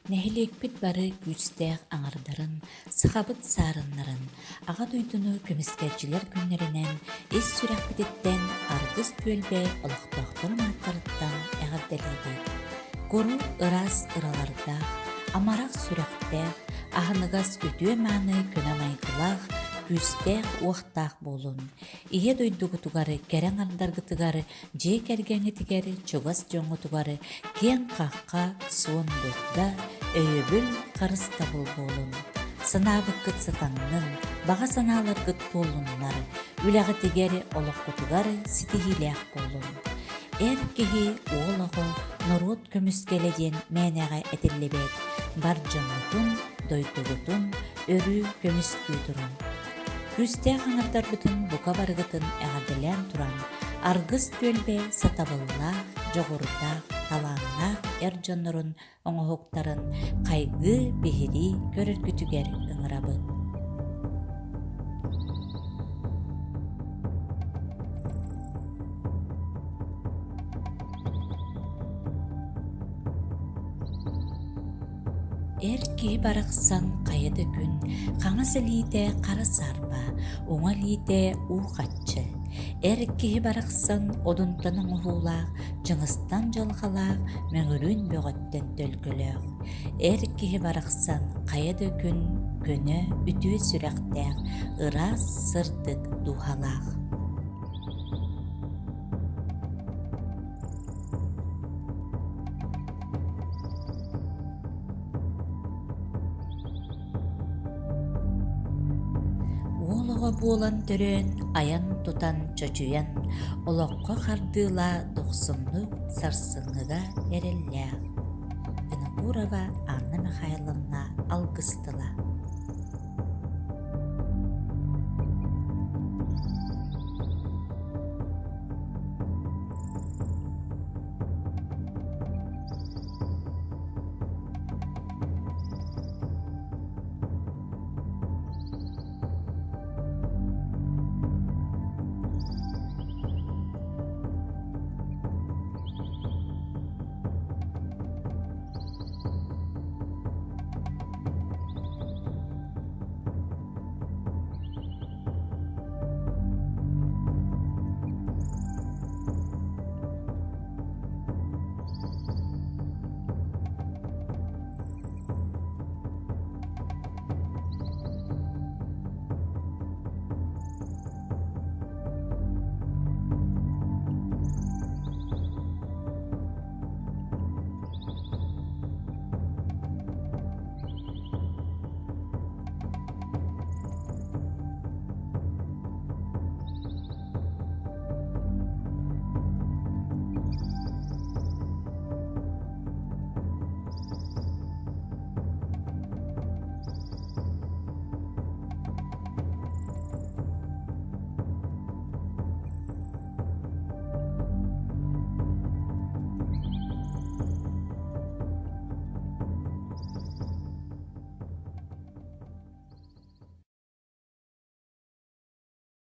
Нэһилиэкпит бары күүстээх аҥардарын, сахабыт саарыннарын, Аҕа дойдуну көмүскээччилэр күннэринэн ис сүрэхпититтэн Аргыс түөлбэ олохтоохторун ааттарыттан эҕэрдэлиибит. Куруук ыраас ыралардаах, амарах сүрэхтээх, аһыныгас үтүө-мааны көнө майгылаах, күүстээх-уохтаах буолун. Ийэ дойдугутугар, кэрэ аҥардаргытыгар Дьиэ кэргэҥҥитигэр, чугас дьоҥҥутугар киэҥ хахха, суон дурда, өйөбүл, харыстабыл буолун. Санаабыккыт сатаннын, баҕа санааларгыт туоллуннар, үлэҕитигэр, олоххутугар ситиһиилээх буолун. Эр киһи, уол оҕо, норуот көмүскэлэ диэн мээнэҕэ этиллибэт, бар дьоҥҥутун, дойдугутун өрүү көмүскүү туруҥ. Күүстээх аҥардарбытын бука барыгытын эҕэрдэлээн туран, Аргыс түөлбэ сатабыллаах, дьоҕурдаах, талааннаах эр дьоннорун оҥоһуктарын хайгыы, биһирии көрөргүтүгэр ыҥырабыт. Эр киһи барахсан хайа да күн хаҥас илиитэ хара саарба, уҥа илиитэ уу хаччы. Эр киһи барахсан одунтан оҥоһуулаах, чыҥыстан дьылҕалаах, мөҥүрүүн бөҕөттөн төлкөлөөх. Эр киһи барахсан хайа да күн көнө, үтүө сүрэхтээх, ыраас, сырдык дууһалаах. Уол оҕо буолан төрөөн, айан-тутан, чочуйан, олоххо хардыылаа дохсуннук, сарсыҥҥыга эрэллээх. Винокурова Анна Михайловна алгыс тыла.